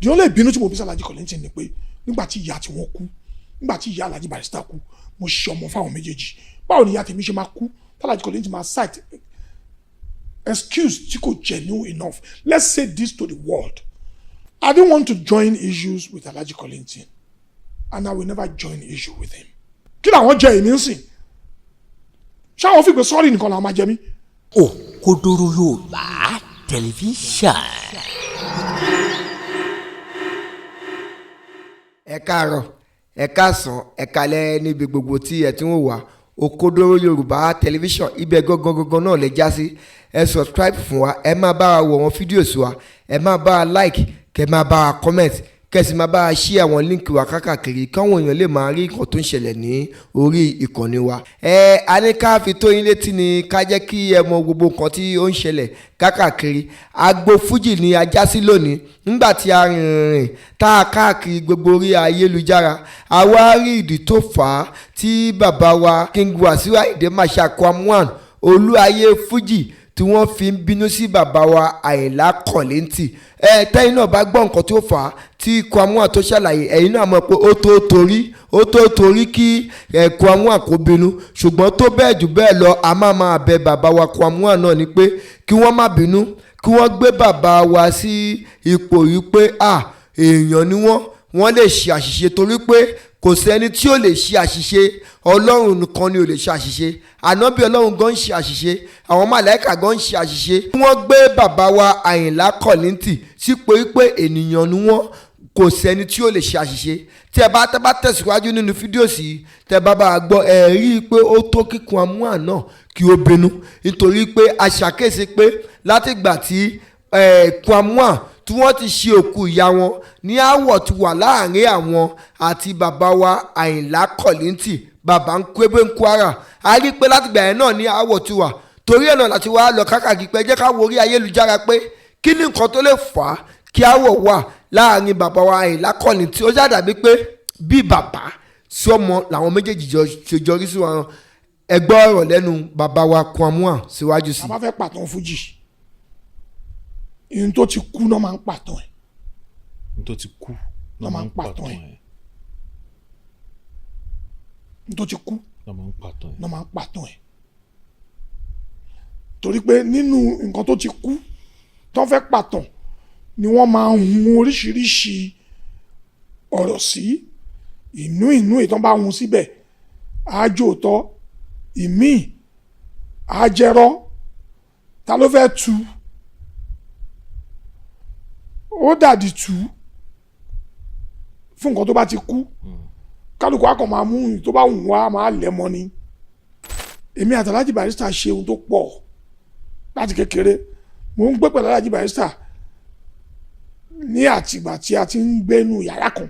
The only ìbínú tí mo bí sí Alhaji Kollington ni pé nígbà tí ìyá tí wọ́n kú, nígbà tí ìyá Alhaji Barrister kú, mo ṣe ọmọ fáwọn méjèèjì. Báwo ni ìyá tèmi ṣe máa kú tAlhaji Kollington máa cite excuse tí kò genuine enough? Let's say this to the world: I didn't want to join issues with Alhaji Kollington and I will never join issue with him. Kí làwọn jẹ èmi ń sìn? Ṣáwọn fi pé sorry nìkan làwọn máa jẹ mí? Òkodoro Yorùbá Tẹlifíṣàn. Ẹ káàárọ̀, ẹ káàsán, ẹ kálẹ́ níbi gbogbo tí ẹ ti ń wò wá. Òkodoro Yorùbá Tẹlifíṣàn, ibẹ̀ gangan gangan náà lè já sí. Ẹ subscribe fún wa, ẹ máa bá wa wò wọn fídíò sí wa, ẹ máa bá wa like, kẹ máa bá wa comment, kẹ sì máa bá wa share àwọn link wa káàkiri káwọn èèyàn lè máa rí nǹkan tó ń ṣẹlẹ̀ ní orí ìkànnì wa. Ẹ a ní ká fi tó yín létí ni, ká jẹ́ kí ẹ mọ gbogbo nǹkan tí ó ń ṣẹlẹ̀ káàkiri. Agbo fújì ni a já sí lónìí. Nígbà tí a rìnrìn rìn tá a káàkiri gbogbo orí ayélujára, a wá rí ìdí tó fà á tí bàbá wa King Wasiu Ayinde Marshal Kwam 1, olú ayé fújì, tí wọ́n fi ń bínú sí bàbá wa Àyìnlá Kollington. Ẹ tẹ́yìn náà bá gbọ́ nǹkan tó fà á tí Kwam 1 tó ṣàlàyé, ẹ̀yin náà mọ̀ pé ó tó torí kí ẹ Kwam 1 kó bínú. Ṣùgbọ́n tó bẹ́ẹ̀ jù bẹ́ẹ̀ lọ, a máa máa bẹ bàbá wa Kwam 1 náà ni pé kí wọ́n má bínú, kí wọ́n gbé bàbá wa sí ipò yìí pé à èèyàn ni wọ́n, wọ́n lè ṣe àṣìṣe, torí pé kò sẹ́ni tí ò lè ṣe àṣìṣe. Ọlọ́run nìkan ni ò lè ṣe àṣìṣe. Ànábì Ọlọ́run gan ń ṣe àṣìṣe, àwọn màláíkà gan ń ṣe àṣìṣe. Wọ́n gbé bàbá wa Àyìnlá Kollington sípò pé ènìyàn ni wọ́n, kò sẹ́ni tí ò lè ṣe àṣìṣe. Tí ẹ bá tẹ́ bá tẹ̀síwájú nínú fídíò sí, tẹ́ bá bá a gbọ́, ẹ rí i pé ó tó kí Kwam 1 náà kí ó bínú, nítorí pé a ṣàkíyèsí pé látìgbà tí Kwam 1 tí wọ́n ti ṣe òkú ìyá wọn ní aáwọ̀ ti wà láàrin àwọn àti bàbá wa Àyìnlá Kollington, bàbá ń kébé ń Kwara. A rí i pé látìgbà yẹn náà ní aáwọ̀ ti wà. Torí ẹ̀ náà láti wá lọ kákàkiri pé jẹ́ ká wo orí ayélujára pé kí ni nǹkan tó lè fà á kí aáwọ̀ wà láàrin bàbá wa Àyìnlá Kollington. Ó ṣàdàbí pé bí bàbá sí ọmọ làwọn méjèèjì jọ ṣe jọrí sí wọn. Ẹ gbọ́ ọ̀rọ̀ lẹ́nu bàbá wa Kwam 1 síwájú sí. A bá fẹ́ pàtàn fújì, ihun tó ti kú náà máa ń pàtàn ẹ̀. N tó ti kú náà máa ń pàtàn ẹ̀. Ihun tó ti kú náà máa ń pàtàn ẹ̀. Náà máa ń pàtàn ẹ̀, torí pé nínú nǹkan tó ti kú tó fẹ́ pàtàn ni wọ́n máa ń hun oríṣiríṣi ọ̀rọ̀ sí inú. Inú ìtàn bá hun síbẹ̀, àájò tọ́ ìmíì àjẹrọ́. Ta ló fẹ́ tu ó dàdí tu fún nǹkan tó bá ti kú? Kálukú á kàn máa mú ìyí tó bá wù wá, máa lẹ̀ mọ́ ni. Èmi àti Alhaji Barrister ṣe ohun tó pọ̀ láti kékeré. Mò ń gbé pẹ̀lú Alhaji Barrister ní àtìgbà tí a ti ń gbénu yàrá kan.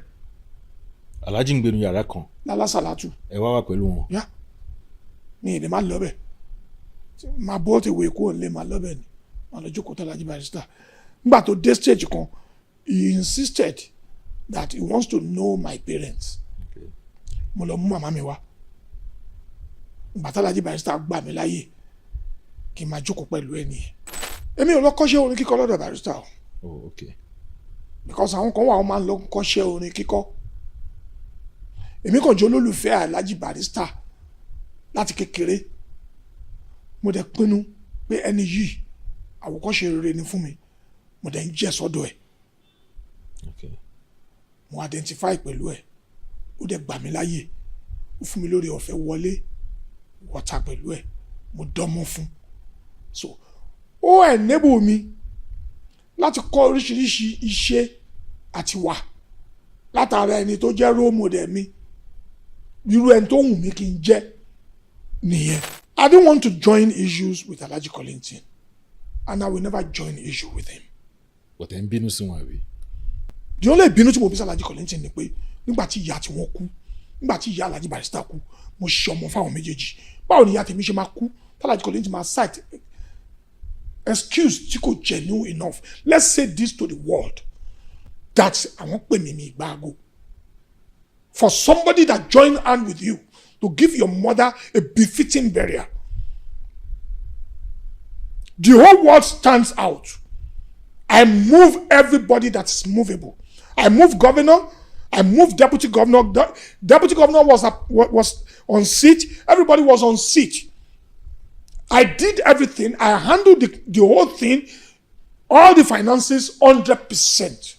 Alhaji ń gbénu yàrá kan? Lálásàlátù. Ẹ wá wà pẹ̀lú wọn? Yá, mi ì lè má lọ bẹ̀. Máa bọ́ ti wé kúrò nílé, máa lọ bẹ̀ ni, máa lọ jókòó tó Alhaji Barrister. Nígbà tó dé stage kan, he insisted that he wants to know my parents. Mo lọ mú màmá mi wá. Ìgbà tí Alhaji Barrister gbà mí láyè kí n máa jókòó pẹ̀lú ẹ nìyẹn. Èmi ò lọ kọ́ṣẹ́ orin kíkọ lọ́dọ̀ Barrister o. Oh, okay. Because àwọn kan wà, wọ́n máa ń lọ kọ́ṣẹ́ orin kíkọ. Èmi kàn jẹ́ olólùfẹ́ Alhaji Barrister láti kékeré. Mo dẹ̀ pinnu pé ẹni yìí, àwòkọ́ṣe rere ni fún mi. Mo dẹ̀ ń jẹ́ sọ́dọ̀ ẹ̀. Mo identify pẹ̀lú ẹ̀. Ó dẹ̀ gbà mí láyè, ó fún mi lórí ọ̀fẹ́ wọlé wọ́ta pẹ̀lú ẹ̀. Mo dánmọ́ fún, so ó enable mi láti kọ́ oríṣiríṣi iṣẹ́ àti wà látara ẹni tó jẹ́ role model mi. Irú ẹni tó wù mí kí n jẹ́ nìyẹn. I didn't want to join issues with Alhaji Kollington and I will never join issue with him. But ẹ ń bínú sí wọn, àbí? The only ìbínú tí mo bí sí Alhaji Kollington ni pé nígbà tí ìyá tí wọ́n kú, nígbà tí ìyá Alhaji Barrister kú, mo ṣe ọmọ fáwọn méjèèjì. Báwo ni ìyá tèmi ṣe máa kú tAlhaji Kollington máa cite excuse tí kò genuine enough? Let's say this to the world that àwọn pè mí, mi ìgbàgo. For somebody that join hand with you to give your mother a befitting burial, the whole world stands out. I move everybody that is movable. I move governor. I move deputy governor. Deputy governor was on seat. Everybody was on seat. I did everything. I handled the whole thing, all the finances, 100%.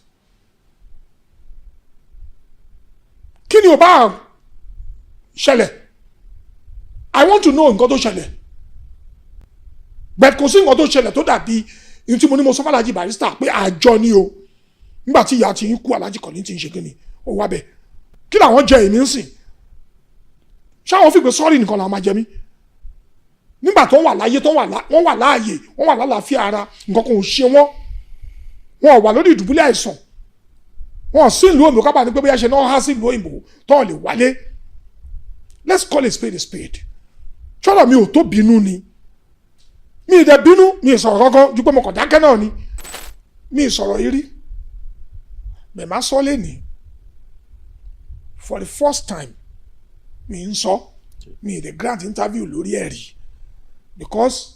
Kí ni ò bá ṣẹlẹ̀? I want to know nǹkan tó ṣẹlẹ̀. But kò sí nǹkan tó ṣẹlẹ̀ tó dàbí ní tí mo ní mo sọ fún Alhaji Barrister pé àjọ ni o. Nígbà tí ìyá ti ń kú, Alhaji Kollington ń ṣe kíni, ó wá bẹ̀. Kí làwọn jẹ èmi ń sìn? Ṣáwọn fi pé sọ́ọ̀rì nìkan làwọn máa jẹ mí? Nígbà tó wà láyé, tó wà wọ́n wà láàyè, wọ́n wà lálàáfíà ara, nǹkan kan ò ṣe wọ́n, wọn ò wà lórí ìdùbúlẹ̀ àìsàn, wọn ò sí ìlú òyìnbó kábàá ní pé bóyá ṣe náà há sí ìlú òyìnbó tó lè wálé. Let's call a spade a spade. Ṣọ́rọ̀ mi ò tó bínú ni? Mi ì dẹ̀ bínú, mi ì sọ̀rọ̀ kankan ju pé mo kàn dákẹ́ náà ni. Mi ì sọ̀rọ̀ yìí rí bẹ́ẹ̀, má sọ lẹ́nìí for the first time. Mi ń sọ, mi ì dẹ̀ grant interview lórí ẹ̀ rí because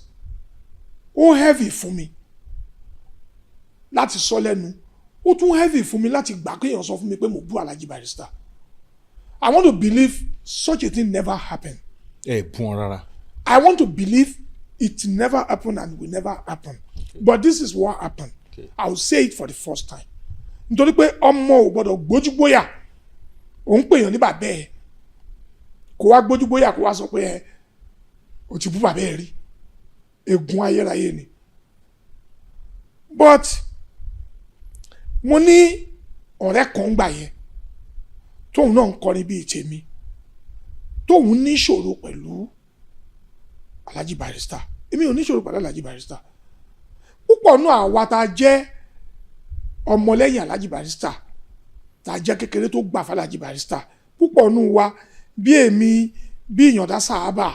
ó heavy fún mi láti sọ lẹ́nu. Ó tún heavy fún mi láti gbà kéèyàn sọ fún mi pé mo bú Alhaji Barrister. I want to believe such a thing never happened. Ẹ bú wọn rárá. I want to believe it never happened and will never happen. But this is what happened. I will say it for the first time. Nítorí pé ọmọ ò gbọdọ̀ gbójúgbóyà, òun pèèyàn ní bàbá ẹ̀, kó wá gbójúgbóyà, kó wá sọ pé ẹ ò ti bú bàbá ẹ̀ rí. Ègún ayérayé ni. But mo ní ọ̀rẹ́ kan gbà yẹn tóun náà ń kọrin bíi tèmi, tóun níṣòro pẹ̀lú Alhaji Barrister. Èmi ò níṣòro pẹ̀lú Alhaji Barrister. Púpọ̀ nù àwa tá a jẹ́ ọmọlẹ́yìn Alhaji Barrister, tá a jẹ́ kékeré tó gbà f'Alhaji Barrister, púpọ̀ nù wa, bí èmi, bí Ìyàndá Sàábà,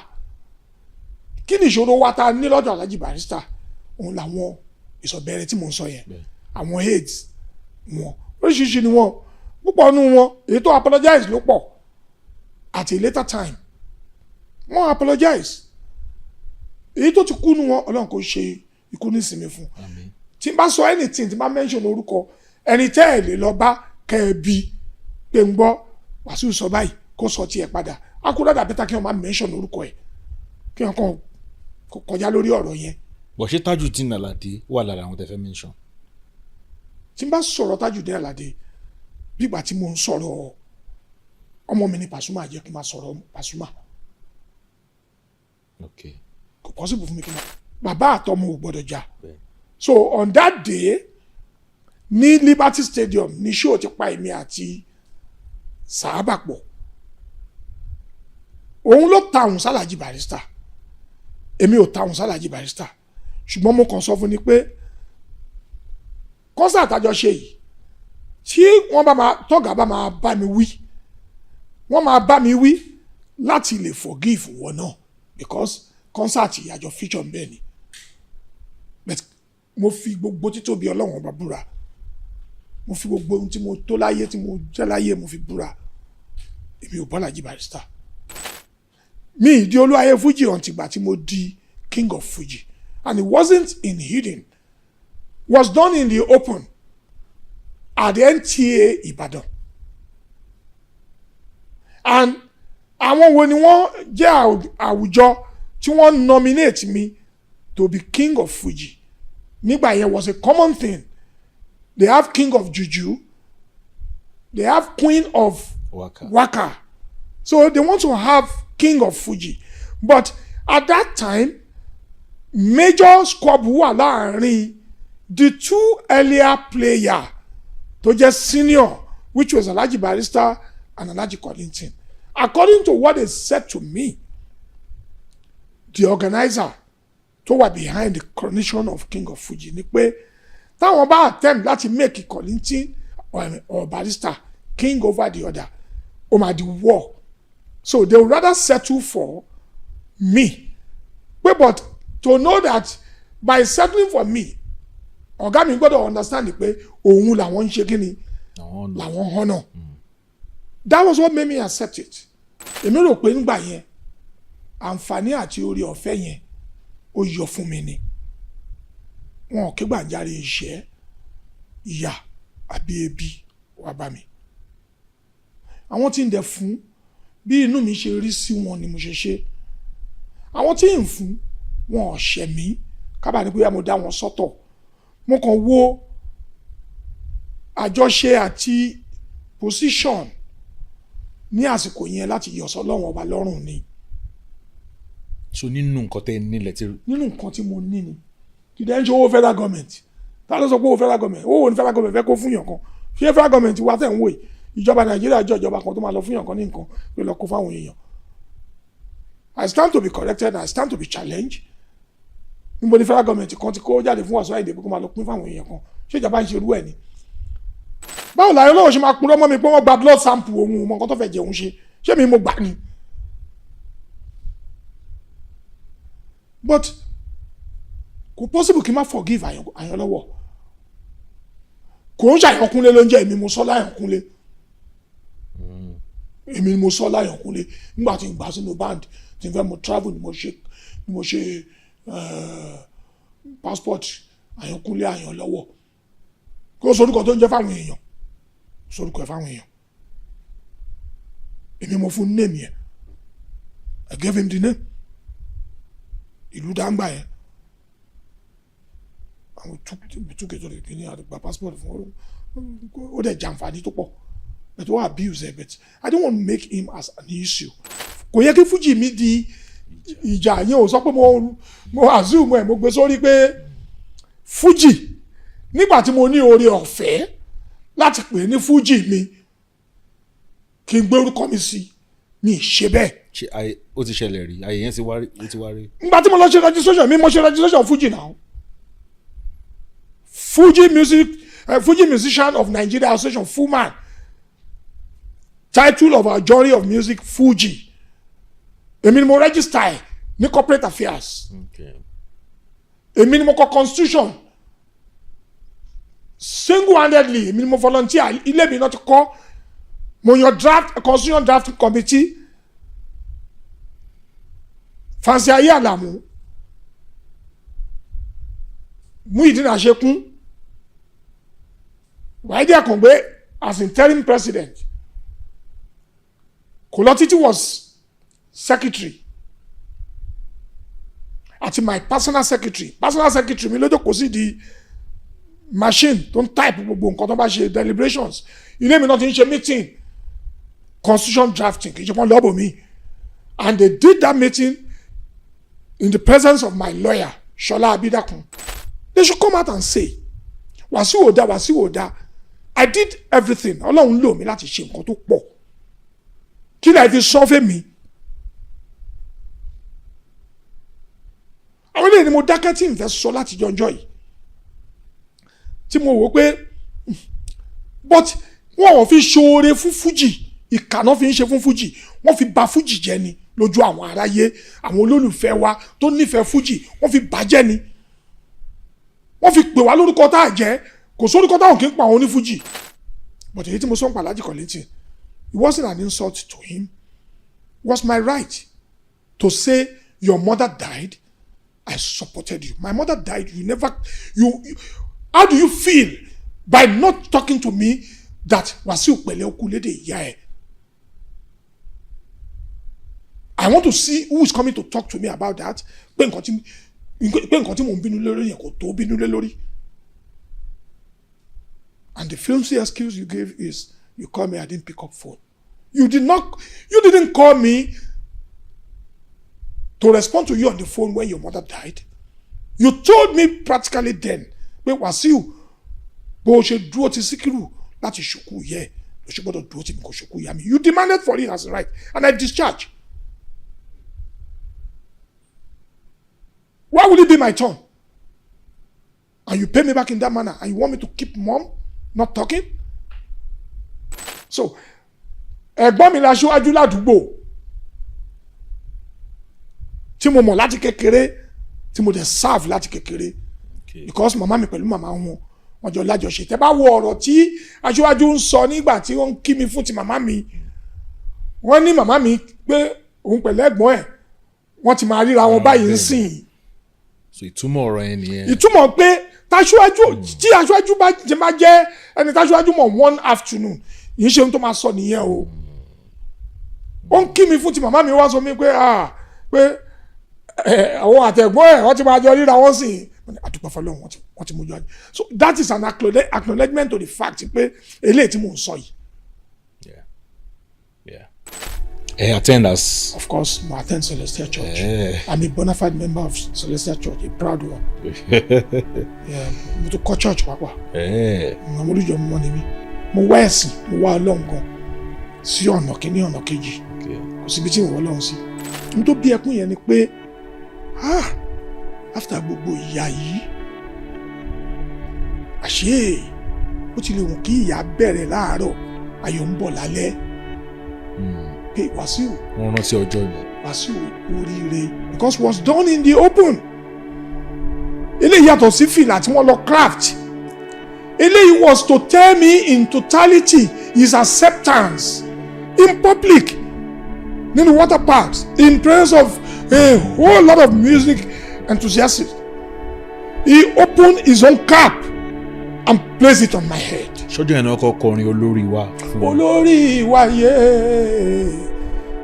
kí ni ìṣòro wa tá a ní lọ́dọ̀ Alhaji Barrister? Òun làwọn ìsọ̀bẹ̀rẹ̀ tí mò ń sọ yẹn, àwọn aides wọn oríṣiríṣi ni wọn. Púpọ̀ nù wọn, èyí tó apologize ló pọ̀. At a later time wọ́n apologize. Èyí tó ti kú nù wọn, Ọlọ́run kò ṣe ikú nísìnyí fún. Tí n bá sọ anything, tí n bá mention orúkọ ẹni tẹ́ ẹ̀ lè lọ bá kẹ́ ẹ bí pé ń gbọ́ Wàsíù sọ báyìí, kó sọ tiẹ̀ padà, akúrẹ́dà better kí wọ́n má mention orúkọ ẹ̀, kí wọ́n kàn kọjá lórí ọ̀rọ̀ yẹn. Bọ̀ ṣé Tajudeen Alade wà lára àwọn tẹ́ fẹ́ mention? Tí n bá sọ̀rọ̀ Tajudeen Alade, bígbà tí mo ń sọ̀rọ̀ ọmọ mi ní Pasuma, jẹ́ kí n máa sọ̀rọ̀ Pasuma. Kò possible fún mi kí n máa, bàbá àtọmọ ò gbọdọ̀ jà. So on that day ní Liberty Stadium ní show ti pa èmi àti Sàábà pọ̀. Òun ló ta òun sálàjì Barrister, èmi ò ta òun sálàjì Barrister, ṣùgbọ́n mo kàn sọ fún ni pé concert àjọ ṣe yìí, tí wọ́n bá máa tọ́gà bá máa bá mi wí, wọ́n máa bá mi wí láti lè forgive wọn náà, because concert yìí àjọ feature bẹ́ẹ̀ ni. But mo fi gbogbo títóbi Ọlọ́run Ọba búra, mo fi gbogbo ohun tí mo tó láyé, tí mo jẹ́ láyé, mo fi búra, èmi ò bú Alhaji Barrister. Mi ìdí olúwayé Fuji until tí mo di King of Fuji, and it wasn't in hidden, was done in the open at the NTA Ìbàdàn. And àwọn wo ni wọ́n jẹ́ àwùjọ tí wọ́n nominate me to be King of Fuji nígbà yẹn? Was a common thing. They have King of Juju, they have Queen of Waka. Waka, so they want to have King of Fuji. But at that time, major squabble wà láàrin the two earlier player tó jẹ́ senior, which was Alhaji Barrister and Alhaji Kollington. According to what they said to me, the organizer tó wà behind the coronation of King of Fuji ni pé táwọn bá attempt láti make Kollington or Barrister king over the other, ó máa di war, so they would rather settle for me pé, but to know that by settling for me, ọ̀gá mi gbọ́dọ̀ understand pé òun làwọn ń ṣe kí ni àwọn ọ̀nà làwọn honour. That was what made me accept it. Èmi rò pé nígbà yẹn, àǹfààní àti orí ọ̀fẹ́ yẹn ó yọ fún mi ni. Wọn ò ké gbàǹjarè iṣẹ́. Ìyà àbí ebi wá bá mi. Àwọn tí ń dẹ̀ fún, bí inú mi ṣe rí sí wọn ni mo ṣe ṣe. Àwọn tí ń fún wọn ò ṣẹ̀ mí kábàá ní pé mo dá wọn sọ́tọ̀. Mo kàn wo àjọṣe àti position ní àsìkò yẹn láti yọ̀ sọ́lọ́run ọba lọ́rùn ni. So nínú nǹkan tẹ́ ẹ nílẹ̀ tí Nínú nǹkan tí mo ní ni. Kì í dẹ́ ń ṣe owó federal government. Ta ló sọ pé owó federal government, owó wo ni federal government fẹ́ kó fún yàn kan? Ṣé federal government wa tẹ̀ ń wò yìí, ìjọba Nàìjíríà jẹ́ ìjọba kan tó máa lọ fún yàn kan ní nǹkan pé lọ kó fáwọn èèyàn? I stand to be corrected, I stand to be challenged. Níbo ni federal government kan ti kó jáde fún Wàsíù Àyìndé pé kó máa lọ pín fáwọn èèyàn kan? Ṣé ìjọba ń ṣe irú ẹ̀ ni? Báwo làyọ̀ lọ́wọ́ ṣe máa purọ́ mọ́ mi pé wọ́n gba blood sample òun, mọ nǹkan tó fẹ́ jẹun ṣe? Ṣé mi mo gbà ni? But kò possible kí n má forgive Àyànlọ́wọ́. Kò ń ṣàyànkúnlé ló ń jẹ́. Èmi mo sọ láyànkúnlé, èmi mo sọ láyànkúnlé nígbà tí n gbà sínú band, tí n fẹ́ mo travel ni mo ṣe passport Àyànkúnlé Àyànlọ́wọ́. Kó sorúkọ tó ń jẹ́ fáwọn èèyàn, sorúkọ ẹ̀ fáwọn èèyàn. Èmi mo fún name yẹn. I gave him the name. Ìlú dáńgbà yẹn, àwọn took it to the kìnìún àti gba passport fún ó dẹ̀ jàǹfààní tó pọ̀, but ó abuse ẹ̀. But I don't want to make him as an issue. Kò yẹ kí fújì mi di ìjà yẹn. Ò sọ pé mo assume ẹ̀, mo gbé sórí pé fújì nígbà tí mo ní oore ọ̀fẹ́ láti pè é ní fújì mi, kí n gbé orúkọ mi sí mi, ṣe bẹ́ẹ̀. Ṣe àyè ó ti ṣẹlẹ̀ rí? Àyè yẹn ti wá rí, ó ti wá rí. Nígbà tí mo lọ ṣe registration mi, mo ṣe registration fújì náà, Fuji music, Fuji Musician of Nigeria Association, FUMAN. Title of our genre of music, Fuji. Èmi ni mo register ẹ̀ ní corporate affairs. Èmi ni mo kọ constitution single handedly. Èmi ni mo volunteer, ilé mi náà ti kọ́. Mo yan draft constitution, drafting committee, Fancy Ayé Àlàmú, Muyideen Àṣekún, Wáídì Àkàngbé as interim president, Kòlọ́títì was secretary, àti my personal secretary. Personal secretary mi ló jókòó sí di machine tó ń type gbogbo nǹkan tó bá ṣe deliberations. Ilé mi náà ti ń ṣe meeting constitution drafting, kì í ṣe pọ́n lọ́bù mi. And they did that meeting in the presence of my lawyer, Ṣọlá Abídàkùn. They should come out and say Wàsíù ò dá, Wàsíù ò dá. I did everything. Ọlọ́run lò mí láti ṣe nǹkan tó pọ̀. Kí lè fi sọ fún mi? Àwọn eléyìí ni mo dákẹ́ tí n fẹ́ sọ láti jọjọ́ yìí, tí mo wò pé, but wọn ò fi ṣoore fún fújì. Ìkànnà fi ń ṣe fún fújì, wọ́n fi bà fújì jẹ́ ni lójú àwọn aráyé. Àwọn olólùfẹ́ wa tó nífẹ̀ẹ́ fújì, wọ́n fi bàjẹ́ ni. Wọ́n fi pè wá lórúkọ tá a jẹ́. Kò sórúkọ táwọn kì í pa àwọn onífújì. But èyí tí mo sọ ń pa Alhaji Kollington, it wasn't an insult to him. It was my right to say, your mother died, I supported you. My mother died, you never you how do you feel by not talking to me that Wasiu pẹ̀lẹ́, okú lédè ìyá ẹ̀? I want to see who is coming to talk to me about that, pé nǹkan tí mò ń bínú lé lórí yẹn kò tó bínú lé lórí. And the flimsy excuse you gave is, you call me, I didn't pick up phone. You did not, you didn't call me to respond to you on the phone when your mother died. You told me practically then pé Wàsíù, bó o ṣe dúró ti Síkírù láti ṣòkú yẹ ló ṣe gbọ́dọ̀ dúró tí mi kò ṣòkú ìyá mi. You demanded for it as a right and I discharge. Why would it be my turn and you pay me back in that manner, and you want me to keep mum, not talking? So ẹ̀gbọ́n mi la ṣíwájú ládùúgbò tí mo mọ̀ láti kékeré, tí mo dẹ̀ serve láti kékeré, because màmá mi pẹ̀lú màmá wọn, wọ́n jọ lájọṣe. Tẹ́ bá wo ọ̀rọ̀ tí aṣíwájú ń sọ nígbà tí wọ́n ń kí mi fún ti màmá mi, wọ́n ní màmá mi pé òun pẹ̀lú ẹ̀gbọ́n ẹ̀, wọ́n ti máa ríra wọn báyìí ń sìn. So ìtumọ̀ ọ̀rọ̀ yẹn nìyẹn. Ìtumọ̀ pé Táṣíwájú tí aṣíwájú bá jẹ máa jẹ ẹni táṣíwájú mọ̀ one afternoon, yìí ṣe ohun tó máa sọ nìyẹn o. Ó ń kí mi fún ti màmá mi, wá sọ mi pé, ah, pé ẹ àwọn àtẹ̀gbọ́n ẹ̀ wọ́n ti máa jọ ríra wọ́n sì. Àdúgbò fọlọ́run, wọ́n ti mójú ajé. So that is an acknowledgement to the fact pé eléyìí tí mò ń sọ yìí. Yeah. Ẹ attend as. Of course, mo attend Celestial Church. I'm a bona fide member of Celestial Church, a proud one. Yeah, mo tún kọ́ church pàápàá. Àwọn olùjọ mímọ́ ni mí. Mo wá ẹ̀sìn, mo wá Ọlọ́run gan sí ọ̀nà kìíní, ọ̀nà kejì. Kò síbi tí ìwọ Ọlọ́run sí. N tó bí ẹkún yẹn ni pé, ah, after gbogbo ìyà yìí, àṣé ó ti lè wù kí ìyà bẹ̀rẹ̀ láàárọ̀, ayọ̀ ń bọ̀ lálẹ́, pé Wàsíù Wọ́n rántí ọjọ́ yẹn. Wàsíù oríire, because was done in the open. Eléyìí yàtọ̀ sí fìlà tí wọ́n lọ craft. Eléyìí was to tell me in totality his acceptance in public, nínú water parks, in presence of a whole lot of music enthusiasts. He opened his own cap and placed it on my head. Ṣọ́jọ́ yẹn náà kọ́ kọrin Olórí Wa fún wọn. Olórí wa yé,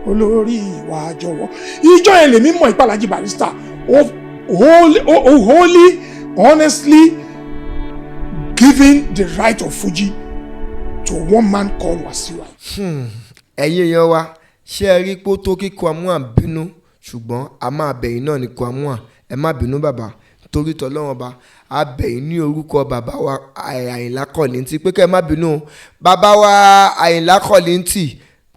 olórí wa jọ̀wọ́. Ìjọ yẹn lèmi mọ̀ ìpàlàjì Alhaji Barrister ó wholly, honestly giving the right of Fuji to one man called Wasiu. Ẹ̀yin èèyàn wa, ṣé ẹ rí pé ó tó kí Kwam 1 bínú? Ṣùgbọ́n a máa bẹ̀yìn náà ní Kwam 1, ẹ má bínú bàbá, torí tọ́lọ́wọ́n ba a bẹ̀yìn ní orúkọ bàbá wa Àyìnlá Kollington pé kẹ́ ẹ má bínú o. Bàbá wa Àyìnlá Kollington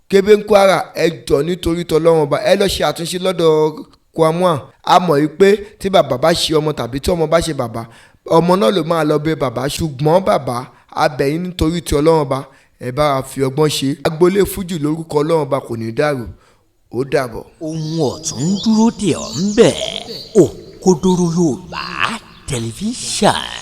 Kébé ń Kwara, ẹ jọ, nítorí tọ́lọ́wọ́n ba, ẹ lọ ṣe àtúnṣe lọ́dọ̀ Kwam 1. A mọ̀ yìí pé tí bàbá bá ṣe ọmọ tàbí tí ọmọ bá ṣe bàbá, ọmọ náà ló máa lọ bẹ bàbá. Ṣùgbọ́n bàbá, a bẹ̀yìn nítorí tí Ọlọ́run ba, ẹ bá wa fi ọgbọ́n ṣe. Agboolé fújì lórúkọ Ọlọ́run ba kò ní dàrú. Ó dàbọ̀. Ohun ọ̀tún ń dúró dè ọ́ ń bẹ̀. Òkodoro Yorùbá Tẹlifíṣàn.